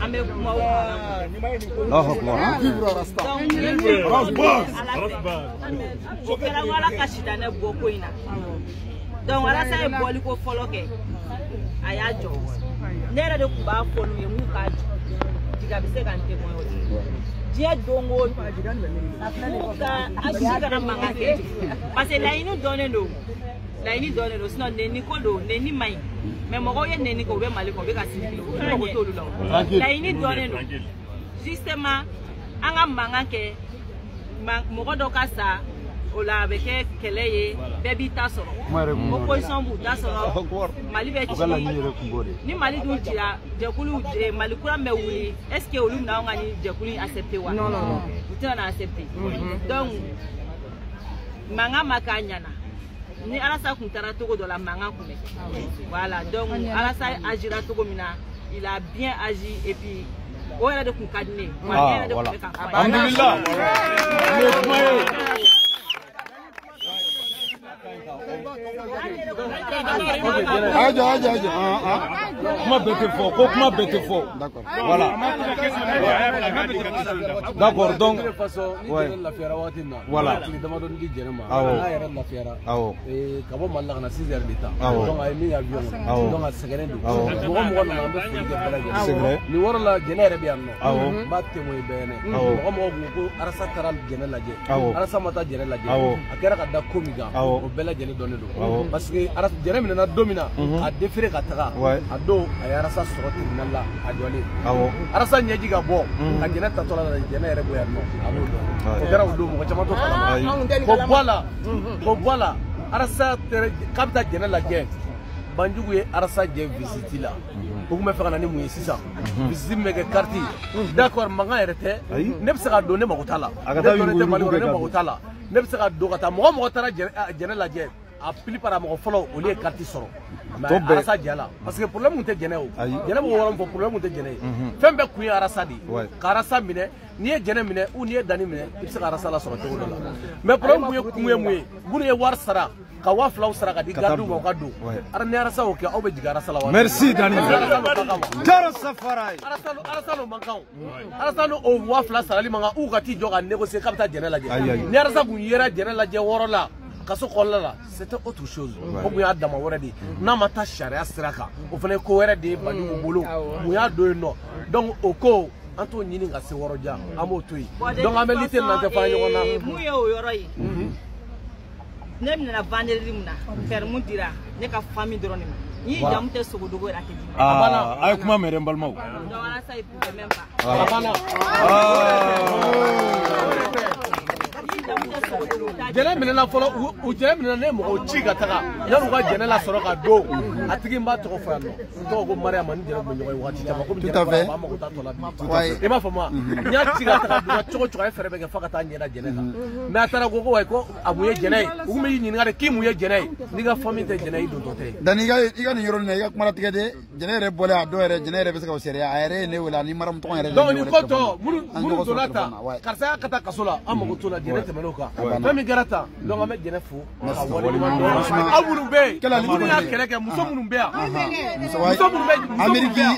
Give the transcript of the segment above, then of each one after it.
An bɛ kuma o kuma o kɛra Ala ka sitanɛ bɔ ko in na. Donc Arasa ye bɔli ko fɔlɔ kɛ, a y'a jɔ. Ne yɛrɛ de tun b'a fɔ olu ye k'u k'a jɔ. Jiga bɛ se ka n témoin o la. Diɲɛ don o don k'u ka an si kana mankan kɛ, parce que laɲini dɔnnen don. Laɲini dɔnnen don, sinon nɛni ko don, nɛni man ɲi. Mais mɔgɔw ye nɛni kɛ, u bɛ Mali kɔ, u bɛ ka sigi, u mago t'olu la. Laɲini dɔnnen don. Justement an ka mankan kɛ, mɔgɔ dɔ ka sa, o la a bɛ kɛ kɛlɛ ye, bɛɛ b'i ta sɔrɔ. Opposition b'u ta sɔrɔ, Mali bɛ ci. Ni Mali dun cira, jɛkulu Mali kura bɛ wuli, est ce que olu bɛna anw ka nin jɛkulu in accepter wa? U tɛna na accepter. Donc mankan ma k'a ɲɛna. Ni Arasa kun taara cogo dɔ la, mankan kun bɛ. Voilà, donc Arasa agira cogo min na, il a bien agi et puis o yɛrɛ de kun ka di ne ye. Wa ne yɛrɛ de kun bɛ ka fɔ a ye. Alhamdulillah. Aja aja aja. Kuma bɛɛ tɛ fɔ, ko kuma bɛɛ tɛ fɔ. D'accord. Voilà. D'accord, donc ouais. Voilà. Awɔ. Awɔ. Ka bɔ Mali la ka na 6 heures de temps. Awɔ. Donc a ye min avion kɔnɔ. Awɔ. Donc a sɛgɛnnen don. Awɔ. Mɔgɔ mɔgɔ nana, an bɛ foli kɛ bɛɛ lajɛlen. C'est vrai. Nin yɔrɔ la Jɛnɛ yɛrɛ bɛ yan nɔ. Awɔ. N b'a témoin bɛɛ ɲɛna. Awɔ. Mɔgɔ mɔgɔ ko ko Arasa taara Jɛnɛ lajɛ. Awɔ. Arasa ma taa Jɛnɛ lajɛ. Awɔ. A kɛra ka da ko min kan. Awɔ. O bɛɛ lajɛlen dɔnnen don. Awɔ. Parce que Jɛnɛ minɛna don min na, a déféré ka taga. A don a ye Arasa sɔrɔ tribunal la, a jɔlen. Awɔ. Arasa ɲɛji ka bɔ, ka Jɛnɛ tatɔ la, Jɛnɛ yɛrɛ bɔ yan nɔ, a b'o dɔn. O kɛra o don, mɔgɔ caman t'o kalama. Ko bɔ a la, ko bɔ a la, Arasa k'a bɛ taa Jɛnɛ lajɛ. Banjugu ye Arasa jɛ visite la. O tun bɛ fɛ ka na ni mun ye sisan? Visite min bɛ kɛ carte. D'accord, mankan yɛrɛ tɛ. Ne bɛ se ka don, ne mago t'a la. Ne dɔnnen tɛ Mali kɔnɔ, ne mago t'a la. Ne bɛ se ka don ka taa mɔgɔ mɔgɔ taara Jɛnɛ lajɛ. A plupart a mɔgɔ fɔlɔ olu ye carte sɔrɔ. Mais Arasa jɛ la. Parce que problème kun tɛ Jɛnɛ o. Jɛnɛ b'o yɔrɔ min fɔ, problème kun tɛ Jɛnɛ ye. Fɛn bɛɛ kun ye Arasa de ye. Ka Arasa minɛ, n'i ye Jɛnɛ minɛ ou n'i ye Dani minɛ, i bɛ se ka Arasa lasɔrɔ cogo dɔ la. Mais problème kun ye mun ye? Minnu ye wari sara, ka 2000 sara ka di gardiw ma u ka don. Ni Arasa y'o kɛ, aw bɛ jigin Arasa la wa? Merci Dani. Arasa Farai. Arasa n'o man kan o. Arasa n'o 2000 sarali man kan, u ka t'i jɔ ka négocier k'a bɛ taa Jɛnɛ lajɛ. Ni Arasa kun yera Jɛnɛ lajɛ wɔɔrɔ la, kaso kɔnɔna la, c'était autre chose. O kun y'a dama wɛrɛ de ye. N'a ma taa sariya sira kan, o fana ye ko wɛrɛ de ye Banjugu bolo. Mun y'a don yen nɔ? Donc o ko an t'o ɲini ka se wɔɔrɔ jan, an b'o to yen. Donc an bɛ lutte nin na, an tɛ fara ɲɔgɔn na. Mun ye o yɔrɔ ye? Ne minɛna vendredi mun na, ferme dira ne ka famille dɔrɔn de ma. Ni jamu tɛ sogodogo yɛrɛ, a tɛ di ma. Aa, a ye kuma mɛn dɛ n balimaw. Donc Arasa il pouvait même pas. A banna. Jɛnɛ minɛna fɔlɔ, u Jɛnɛ minɛna, ne mɔgɔw ci ka taga yan'u ka Jɛnɛ lasɔrɔ ka don. A tigi n b'a tɔgɔ fɔ yan nɔ, n tɔgɔ ko Mariama, ni Jɛnɛ tun bɛ ɲɔgɔn ye waati caman, komi Jɛnɛ bɔra, a mago t'a tɔ la bi. I m'a faamu wa? N y'a ci ka taga dun cogo cogo, a ye fɛɛrɛ bɛɛ kɛ f'a ka taa ɲɛda Jɛnɛ kan. Mais a taara ko ko wayi, ko a mun ye Jɛnɛ ye? U kun bɛ ɲininka de k'i mun ye Jɛnɛ ye? N'i ka famille tɛ Jɛnɛ ye, i dontɔ tɛ. Dani, i ka nin yɔrɔ nin na, i ka kuma latigɛ de. Jɛnɛ yɛrɛ bɔlen a dɔw yɛrɛ, Jɛnɛ yɛrɛ bɛ se ka o seereya. A yɛrɛ ye ne wele ani Mariam tɔgɔ yɛrɛ. Donc nin ko tɔ minnu donna tan, karisa y'a ka taa kaso la, an mago t'o la, Jɛnɛ tɛmɛn'o kan. Fɛn min kɛra tan, donc an bɛ Jɛnɛ fo ka waleɲuman dɔn. Aw minnu bɛ yen, minnu y'a kɛlɛ kɛ, muso minnu bɛ yan, muso minnu bɛ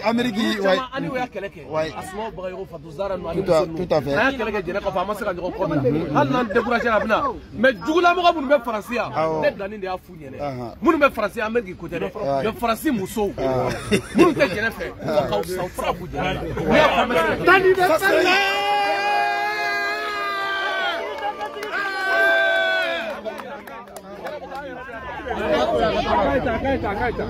Amérique, wayi, ani o y'a kɛlɛ kɛ, Asumaw Bagayogo, Fatou Zara ninnu ani muso ninnu, an y'a kɛlɛ kɛ Jɛnɛ kɔfɛ, an ma se ka ɲɔgɔn kɔ minɛ. Hali n'an découragé a bɛ na. Mais jugulamɔgɔ minnu bɛ Faransi yan, ne Dani de y'a f'u ɲɛna. Minnu bɛ Faransi, Amérique ko tɛ dɛ, mais Faransi musow minnu tɛ Jɛnɛ fɛ, k'aw sa fura b'u Jɛnɛ la. N'i y'a faamu, Dani bɛ Kaita, kaita, kaita.